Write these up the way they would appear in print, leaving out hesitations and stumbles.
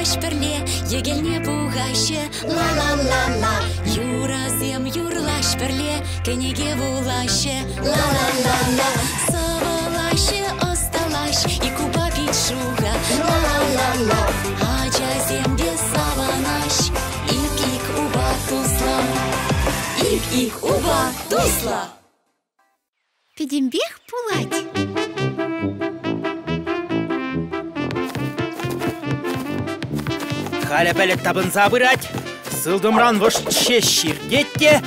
Юрлаҫ пӗрле, йӗкелне пухаҫҫӗ. Ла-ла-ла-ла. Юрӑсем юрлаҫ пӗрле, кӗнеке вулаҫҫӗ. Ла-ла-ла-ла. Сӑвӑлаҫҫӗ, ӑсталаҫ, ик упа пит шухӑ. Ла-ла-ла-ла. Ачасемпе савӑнаҫ, ик-ик упа туслӑ. Ик-ик упа туслӑ. Пӗтӗмпех пулать. Халӗ пӗлӗт тапӑнса пырать, сылтӑмран вӑшт ҫеҫ ҫиртет те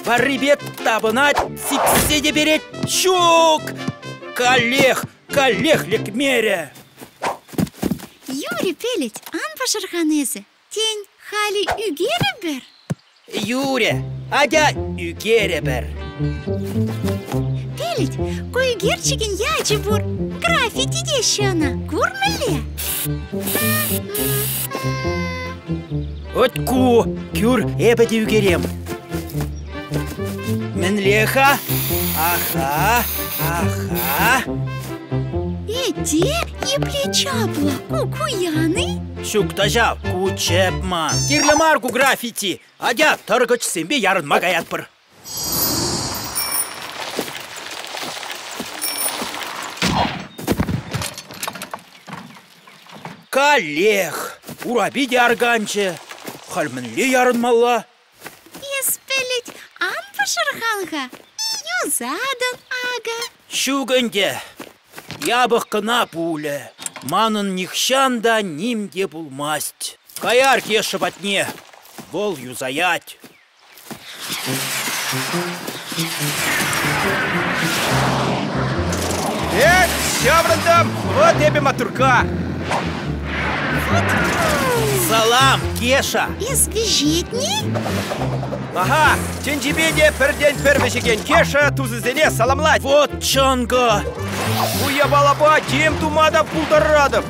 варрипе тапӑнать, сиксе те перет. Ҫук! Каллех, каллех лекмерӗ. Юрӗ, пӗлӗт, ан пӑшӑрхан эсӗ. Тен, халӗ ӳкерӗпӗр? Юрӗ, атя ӳкерӗпӗр. Пӗлет, ку ӳкерчӗкӗн ячӗ пур. Граффити теҫҫӗ ӑна. Кур мӗнле? Вӑт ку, кӳр, эпӗ те ӳкерем. Мӗнле-ха? Аха, аха. Эте, епле чаплӑ, ку куян-и? Ҫук та ҫав, ку чӗп ман. Кирлӗ мар ку граффити. Атя, тӑркӑчсемпе ярӑнма каятпӑр. Каллех урапи те арканчӗ. Халь мӗнле ярӑнмалла? Эс пӗлет, ан пӑшӑрхан-ха. Юсатӑн акӑ. Ҫук ӗнтӗ. Япӑх кӑна пулӗ. Манӑн нихҫан та ним те пулмасть. Каяр Кеша патне. Вӑл юсаять. Эх, ҫаврӑнтӑм! Вот эпӗ матурка! Салам, Кеша! Эс вӗҫетни? Аха, тӗнчипе те пӗртен-пӗр вӗҫекен Кеша тусӗсене саламлать. Вот чӑнкӑ! Ку япалапа тем тума та пултаратӑп.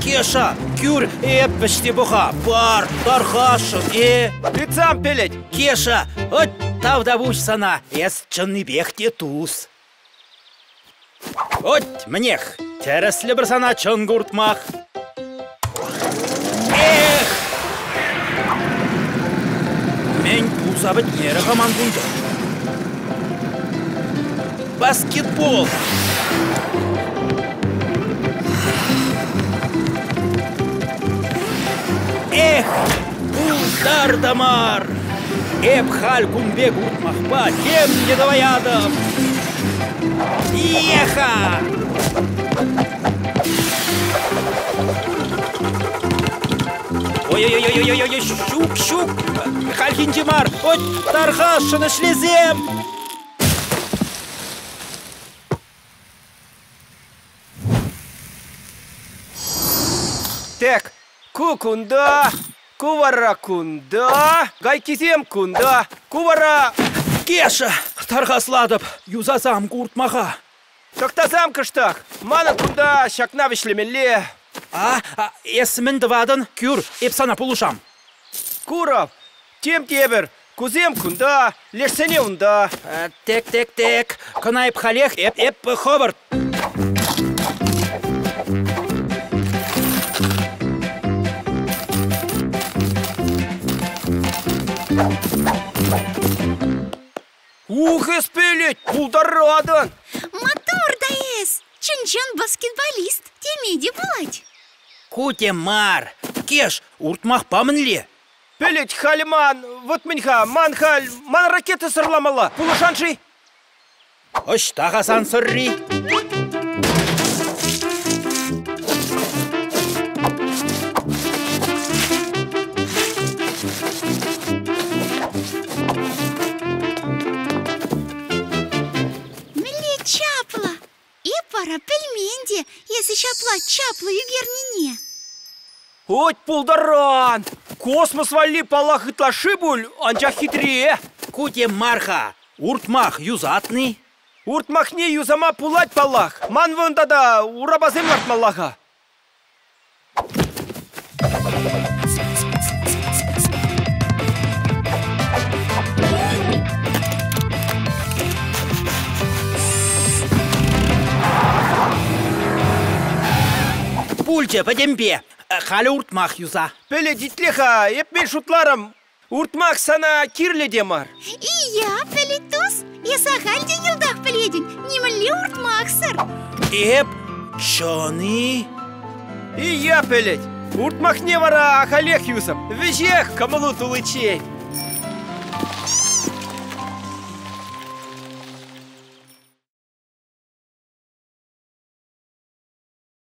Кеша, кӳр, эп вӗҫсе пӑха. Пар, тархасшӑн, э? Тытсам пӗлет. Кеша, ӑть тавтапуҫ сана, эс чӑннипех те тус. Ӑть, мӗнех, тӗрӗслӗпӗр сана чӑн куртмах. Эх! Мӗн пулса пӗтмерӗ-ха ман кунта? Баскетбол! Эх, пултартӑмӑр! Эп халь кун пек утмахпа тем те тӑваятӑп! Еха! Ой-ой-ой-ой-ой-ой, ҫук, ҫук! Хальхинче мар! Ой, тархасшӑн ӗҫлесем! Так, ку кунта, ку вара кунта, гайкисем кунта, ку вара... Кеша, тархаслатӑп, юсасам куртмаха. Тӑхтасам кӑштах, манӑн кунта ҫакна вӗҫлемелле. А, а эс мӗн тӑватӑн? Кӳр, эп сана пулӑшам. Куров, тем тепӗр, кусем кунта, лешсене унта. Тек-тек-тек, кӑна эп халех, эп, эп хӑвӑрт. Ух, эс пӗлет, пултаратӑн! Маттур та эс! Чӑн-чӑн баскетболист теме те пулать. Ку те мар. Кеш, уртмахпа мӗнле? Пӗлет, халь ман, вот мӗн-ха, ман халь, ман ракета сӑрламалла. Пулӑшан-ши? Ӑҫта-ха сан сӑрри? Мӗнле чаплӑ! Эп вара пӗлмен те эсӗ ҫапла чаплӑ ӳкернине. Уть пултаран! Космос валли паллах ытлашши пуль, анчах хитре. Ку тем мар-ха. Уртмах юсатни? Уртмахне юсама пулать паллах. Ман вӑн тата урапасем лартмалла-ха. Пулчӗ пӗтӗмпе. Халӗ уртмах юса. Пӗлет итле-ха, эп мӗн шутларӑм, уртмах сана кирлӗ те мар. Ия, пӗлет тус, эс ахаль те йӑлтах пӗлетӗн, нимӗнле уртмахсӑр. Эп чӑн-и? Ия пӗлет. Уртмахне вара ахалех юсӑп, веҫех кӑмӑлу туличчен.